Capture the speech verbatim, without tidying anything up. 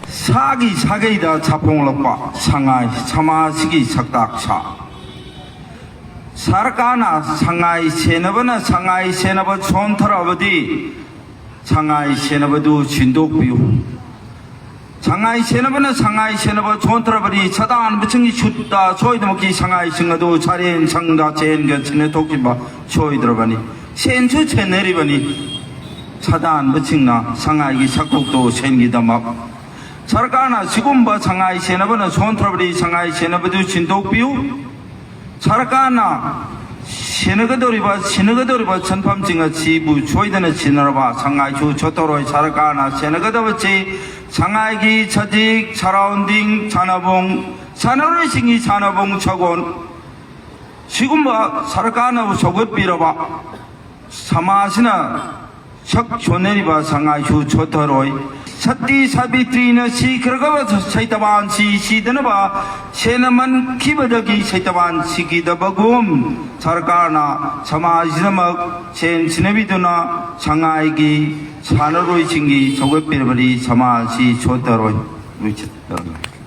ꯁꯥꯒꯤ ꯁꯥꯒꯩꯗ ꯁꯥꯐꯣꯡꯂꯛꯄ ꯁꯉꯥꯏ ꯁꯃꯥꯖꯁꯤꯒꯤ ꯁꯛꯇꯥꯛ ꯁꯥ꯫ ꯁꯔꯀꯥꯔꯅ ꯁꯉꯥꯏ ꯁꯦꯟꯅꯕꯅ ꯁꯉꯥꯏ ꯁꯦꯟꯅꯕ ꯁꯣꯟꯊꯔꯕꯗꯤ ꯁꯉꯥꯏ ꯁꯦꯟꯅꯕꯗꯨ ꯁꯤꯟꯗꯣꯛꯄꯤꯌꯨ꯫ ꯁꯉꯥꯏ ꯁꯦꯟꯅꯕꯅ ꯁꯉꯥꯏ ꯁꯦꯟꯅꯕ ꯁꯣꯟꯊꯔꯕꯗꯤ ꯁꯥꯗꯥꯟꯕꯁꯤꯡꯒꯤ ꯁꯨꯠꯇ ꯁꯣꯏꯗꯅꯃꯛꯀꯤ ꯁꯉꯥꯏꯁꯤꯡ ꯑꯗꯨ ꯁꯥꯔꯦꯟ ꯁꯪꯗ ꯁꯦꯟꯒ ꯁꯤꯟꯅꯊꯣꯛꯈꯤꯕ ꯁꯣꯏꯗ꯭ꯔꯕꯅꯤ꯫ ꯁꯦꯟꯁꯨ ꯁꯦꯟꯅꯔꯤꯕꯅꯤ꯫ ꯁꯥꯗꯥꯟꯕꯁꯤꯡꯅ ꯁꯉꯥꯏꯒꯤ ꯁꯛꯇꯣꯛꯇꯣ ꯁꯦꯟꯒꯤꯗꯃꯛ ꯁꯔꯀꯥꯔꯅ ꯁꯤꯒꯨꯝꯕ ꯁꯉꯥꯏ ꯁꯦꯟꯅꯕꯅ ꯁꯣꯟꯊ꯭ꯔꯕꯗꯤ ꯁꯉꯥꯏ ꯁꯦꯟꯅꯕꯗꯨ ꯁꯤꯟꯗꯣꯛꯄꯤꯌꯨ꯫ ꯁꯔꯀꯥꯔꯅ ꯁꯦꯟꯅꯒꯗꯧꯔꯤꯕ, ꯁꯤꯟꯅꯒꯗꯧꯔꯤꯕ ꯁꯦꯟꯐꯝꯁꯤꯡ ꯑꯁꯤꯕꯨ ꯁꯣꯏꯗꯅ ꯁꯤꯟꯅꯔꯕ ꯁꯉꯥꯏꯁꯨ ꯁꯣꯠꯊꯔꯣꯏ꯫ ꯁꯔꯀꯥꯔꯅ ꯁꯦꯟꯅꯒꯗꯕꯁꯤ ꯁꯉꯥꯏꯒꯤ ꯁꯖꯤꯛ, ꯁꯔꯥꯎꯟꯗꯤꯡ, ꯁꯥꯟꯅꯕꯨꯡ, ꯁꯥꯟꯅꯔꯣꯏꯁꯤꯡꯒꯤ ꯁꯥꯟꯅꯕꯨꯡ ꯁꯒꯣꯜ, ꯁꯤꯒꯨꯝꯕ ꯁꯔꯀꯥꯔꯅ ꯁꯧꯒꯠꯄꯤꯔꯕ ꯁꯃꯥꯖꯁꯤꯅ ꯁꯛ ꯁꯣꯟꯅꯔꯤꯕ ꯁꯉꯥꯏꯁꯨ ꯁꯣꯠꯊꯔꯣꯏ꯫ ꯁꯇꯤ ꯁꯥꯕꯤꯇ꯭ꯔꯤꯅ ꯁꯤꯈ꯭ꯔꯒꯕ ꯁꯩꯇꯕꯥꯟꯁꯤ ꯁꯤꯗꯅꯕ ꯁꯦꯟꯅ ꯃꯟꯈꯤꯕꯗꯒꯤ ꯁꯩꯇꯕꯥꯟ ꯁꯤꯈꯤꯗꯕꯒꯨꯝ ꯁꯔꯀꯥꯔꯅ ꯁꯃꯥꯖꯁꯤꯗꯃꯛ ꯁꯦꯟ ꯁꯤꯟꯅꯕꯤꯗꯨꯅ ꯁꯉꯥꯏꯒꯤ ꯁꯥꯟꯅꯔꯣꯏꯁꯤꯡꯒꯤ ꯁꯧꯒꯠꯄꯤꯔꯕꯗꯤ ꯁꯃꯥꯖꯁꯤ ꯁꯣꯠꯊꯔꯣꯏ꯫ ꯂꯣꯏꯁꯤꯟ-